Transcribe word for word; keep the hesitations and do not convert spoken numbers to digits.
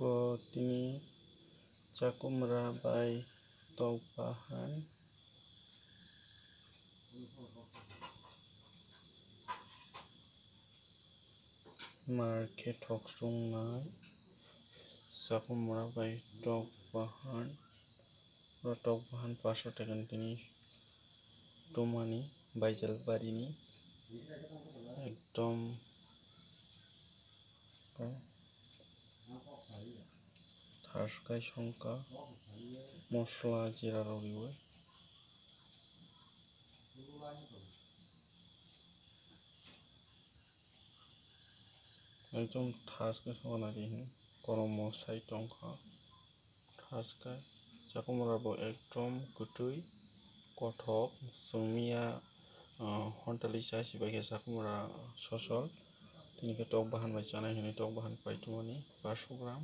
Bo tini chakumra bai tok bahan mar khe thok swngnai. Chakumra bai tok bahan, oro tok bahan paso taka ni tini tumani Baijalbarini ekdom thaskai songkha mosla jera rok riwi. Ekdom thaskhe songkha nai di hin, korom mosai tongkha. Thaskhe chakumra bo ekdom kwtwi kothok, chwngmiya, ah, hontali chasi bai khe chakumra sosol. Tini khe tok bahan bai chanai hinwi tok bahan paitwmani paanch sho gram.